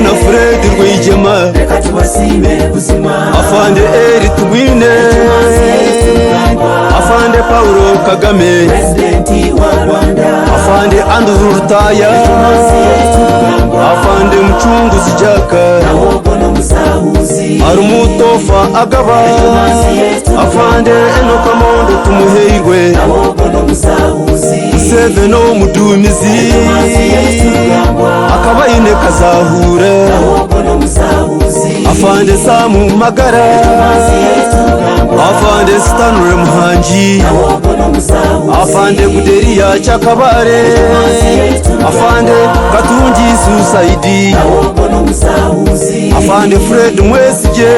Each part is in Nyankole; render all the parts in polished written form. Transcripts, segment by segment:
Hariho na Fred Rweigyema. Afande Elly Tumwine. Afande Paulo Kagame. Afande Andrew Lutaaya. Afande Mucunguzi Jack. Harimu Toofa Agaba. Afande Enock Amondo Tumuheirwe. Museveni omuduumizi akaba aine kazahuura. Afande Sam Magara. Afande Stanley Muhangi. Afande Guderiya Kyakabare. Afande Katungi Susaidi. Afande Fred Mwesigye.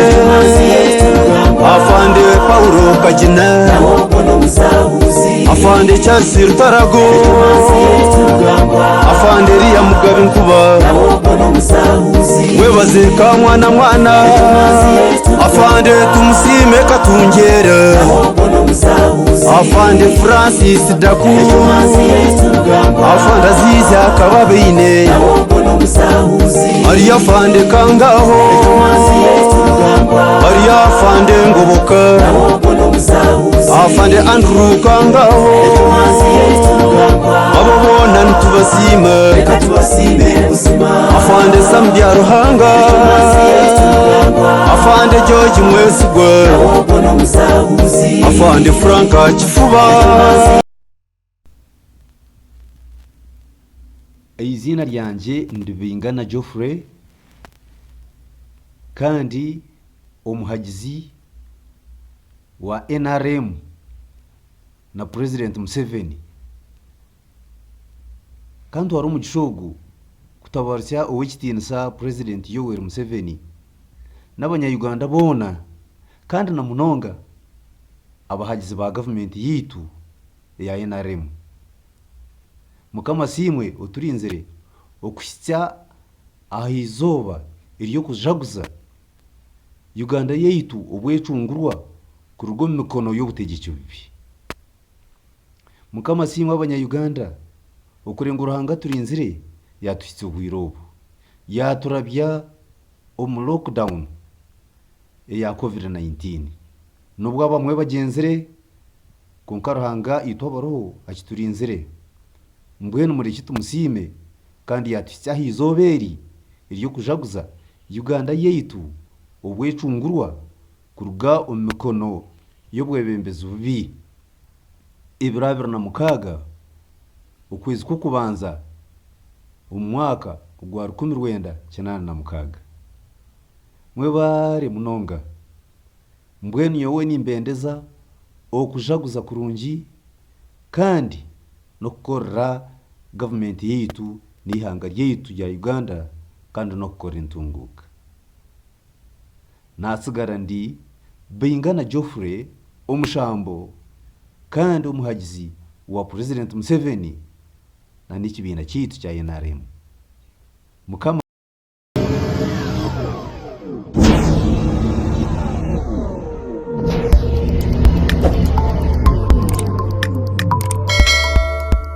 Afande Paulo Kagina. Afande Charles Rutarago. Afande Eliya Mugabe Nkuba. Webaze ka mwana mwana. Afande Tumusiime Katungyera. Afande Francis Daku. Afande Azizi Akababaine. Hariyo Afande Kangaho. Hariyo Afande Ngoboka. Afande Andrew Kangaho. Abo boona nitubasiima. Afande Sam Byaruhanga. Afande George Mwesigwa. Afande Frank Kifuba. Eiziina ryangye ndi Baingana Geoffrey kandi omuhagizi wa nrm na Purezidenti Museveni. Ka ntware omugisha ogu kutabarutsya Ow'ekitiinisa Purezidenti Yoweri Museveni n'abanya-Uganda boona kandi na munonga abahagizi ba gavumenti yaitu eya nrm. Mukama asiimwe oturinzire okuhitsya aha izooba ery'okujaguza Uganda yaitu obwecungurwa kuruga omu mikono y'obutegyeki bubi. Mukama asiimwe abanya Uganda okurenga ngu Ruhanga aturinzire yatuhitsya obwire obu. Yaturabya omu lockdown eya covid 19. N'obu abamwe bagyenzire kwonka Ruhanga itwe abariho akiturinzire. Mbwenu murekye tumusiime kandi yatuhitsya aha izooba eri ery'okujaguza Uganda yaitu obwecungurwa kuruga omu mikono y'obwebembezi bubi. Ebiro 26 okwezi kw'okubanza omu mwaka ogwa 1986. Mwebaare munonga. Mbwenu nyowe nimbendeza okujaguza kurungi kandi n'okukorera gavumenti yaitu n'eihanga ryaitu rya Uganda kandi n'okukora entunguuka. Naatsigara ndi Baingana Geoffrey omushambo kandi omuhagizi wa Purezidenti Museveni na n'ekibiina kyaitu kya nrm. Mukama.